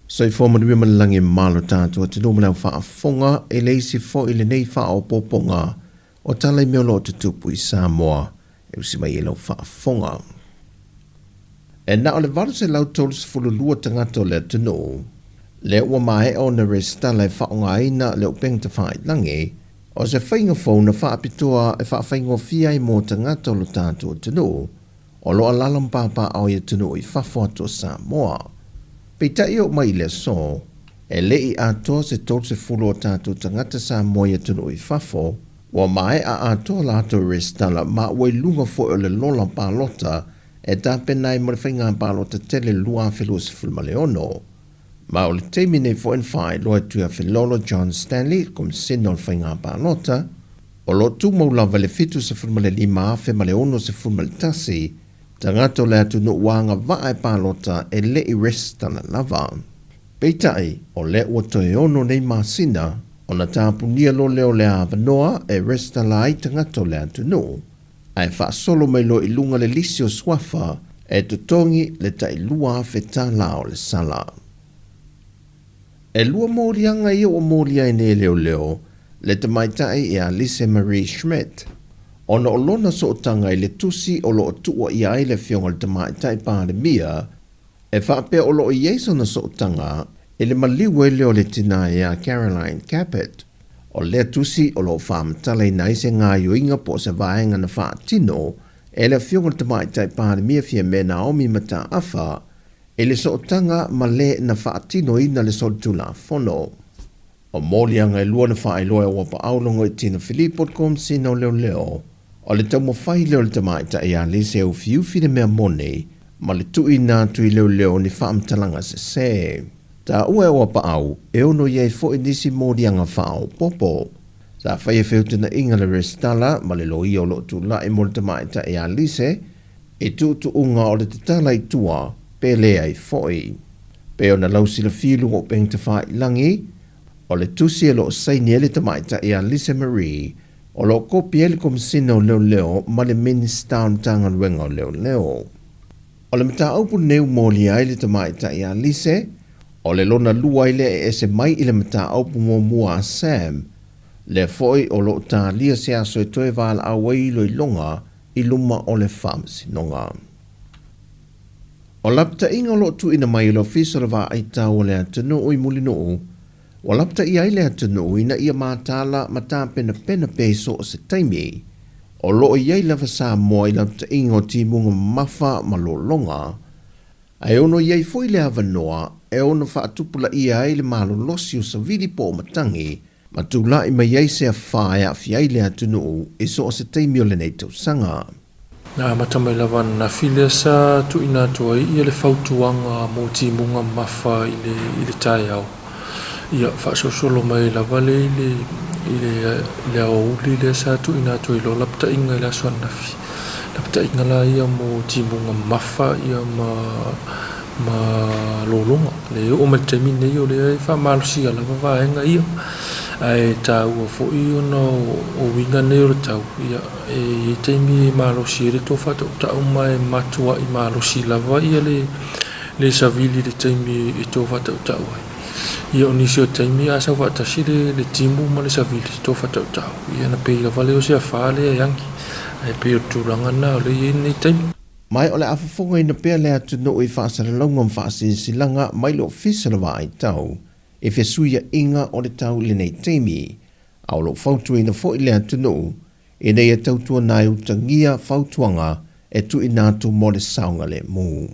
Soifua manuia ma le lagi e mamalu tatou atunuu ma le au faafofoga e le isi foi lenei faaopoopoga o tala i mea o lo o tutupu i Samoa e usi mai i lau faafofoga. E na o le 832 tagata o le atunuu lea ua maea ona resitala e faaaogaina le upega tafailagi, o se faiga fou na faapitoa e faafaigofie ai mo tagata o lo tatou atunuu o lo o alaala ma papaaao i atunuu i fafo atu o Samoa. Peitai e oo mai i le aso, e le i atoa se 30 o tatou tagata Samoa i atunuu i fafo ua maea atoa latou resitala ma ua i luga foi o le lola palota e tapena ai mo le faiga palota tele 2026. Ma o le taimi nei foi na faailoa e Tuiafelolo John Stanley, le Komesina o le Faiga Palota, o lo o tumau lava i le 75,061 tagata o le atunuu ua agavaa e palota e le i resitala lava. Peitai, o lea ua toe ono nei masina ona tapunia loa lea o le avanoa e resitala ai tagata o le atunuu, ae faasolo mai loa i luga le lisi o suafa e totogi le tai $2,000 o le sala. E lua moliaga ia ua molia ai nei e leoleo le tamaitai ia Lise Marie Schmidt, ona o lona sootaga i le tusi o lo o tuuaia ai le afioga i le Tamaitai Palemia e faapea o lo o i ai sona sootaga i le maliu ai lea o le tina ia Caroline Capet. O lea tusi o lo o faamatalaina ai se gaoioiga po o se vaega na faatino e le Afioga i le Tamaitai Palemia Fiame Naomi Mataafa i le sootaga ma le na faatinoina le solitulafono. O moliaga e lua na faailoa e Auapaau Logoitino Filipo le Komesina o Leoleo, o le taumafai lea o le tamaitai ia Lise e ufiufi le mea moni ma le tuuina atu i leoleo ni faamatalaga sese. Taua e Auapaau e ono i ai foi nisi moliaga faaopoopo. Sa faia feutagaiga le resitala ma le loia o lo o tulai mo le tamaitai ia Lise i tuutuuga o le tatala i tua pe leai foi. Pei ona lausilafia i luga o upega tafailagi, o le tusi o lo o saini ai le tamaitai ia Lise Marie, o lo o kopi ai le Komesina o Leoleo ma le Minisita o le Matagaluega o Leoleo. O le mataupu lenei ua molia ai le tamaitai ia Lise, o le lona lua ai lea e ese mai i le mataupu muamua a Sam, lea foi o lo o talia se aso e toe valaau ai iloiloga i luma o le Faamasinoga. O lapataiga o lo o tuuina mai e le Ofisa o le Vaai Tau o le Atunuu i Mulinuu, ua lapataia ai le atunuu ina ia mataala ma tapenapena pea i so o se taimi. O lo o i ai lava Samoa i lapataiga o timuga mamafa ma lologa, ae ono i ai foi le avanoa e ono faatupulaia ai le malolosi o savili po o matagi ma tulai mai ai se afa e aafia ai le atunuu i so o se taimi o lenei tausaga. Na amata mai lava ananafi lea sa tuuina atu ai ia le fautuaga mo timuga mamafa i le i le taeao. Ia faasolosolo mai lava lea i le i le i le aoauli lea sa tuuina atu ai loa lapataiga i le aso ananafi. Lapataiga la ia mo timuga mamafa ia ma ma lologa. Lea e oo mai i le taimi lenei o lea e faamalosia lava vaega ia. Ae taua foi ona o uiga nei o le tau, ia e i ai taimi e malosi ai le tou faatautau ma e matuai malosi lava ia le le savili i le taimi e tou faatautau ai. Ia o nisi o taimi a sau faatasi le le timu ma le savili tou faatautau, ia ona pei lava lea o se afa lea e agi. Ae pei o le tulaga lena o lea e i ai lenei taimi. Ma o le a fofogaina pea le atunuu i faasalalauga ma faasilasilaga mai le Ofisa o le Vaai Tau i fesuiaiga o le tau i lenei taimi, a o lo o fautuaina foi le atunuu ina ia tautuana ai utagia fautuaga e tuuina atu mo le saogalemu.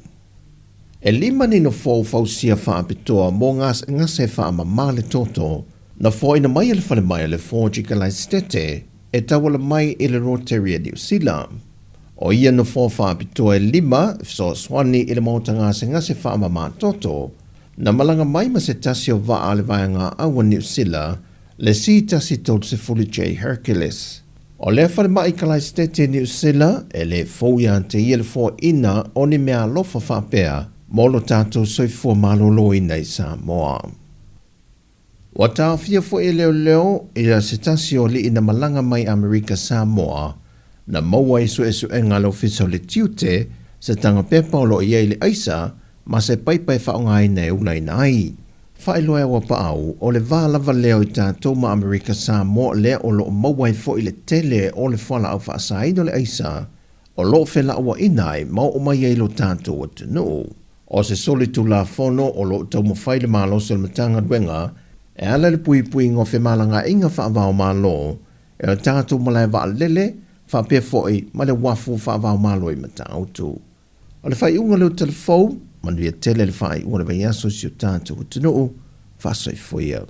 E lima ni nofoa ua fausia faapitoa mo gasegase faamama le toto na foaina mai e le falemai o le Forge i Kalaesetete e tauala mai i le Rotary a Niu Sila. O ia nofoa faapitoa e lima e fesoasoani i le maota gasegase faamama toto na malaga mai ma se tasi o vaa a le Vaega Au a Niu Sila, le C-130J Hercules. O lea falemai Kalaesetete Niu Sila e le fou ia te ia le foaina o ni meaalofa faapea mo lo tatou soifua maloloina i Samoa. Ua taofia foi e leoleo ia se tasi o alii na malaga mai Amerika Samoa na maua i suesuega a le Ofisa o le Tiute se taga pepa o lo o i ai le aisa ma se paipa e faaaogaina e ulaina ai. Faailoa e Auapaau, o le va lava lea o i tatou ma Amerika Samoa lea o lo o maua ai foi le tele o le fualaau faasaina o le aisa o lo o felauaiina ai ma oo mai ai i lo tatou atunuu. O se solitulafono o lo o taumafai le malosi o le Matagaluega e ala i le puipuiga o femalagaaiga faava-o-Malo e o tatou malae vaalele faapea foi ma le uafu faava-o-Malo i Matautu. O le faaiuga lea o tala fou, manuia tele le faaiuga o le vaiaso i si o tatou atunuu, faasoifua ia.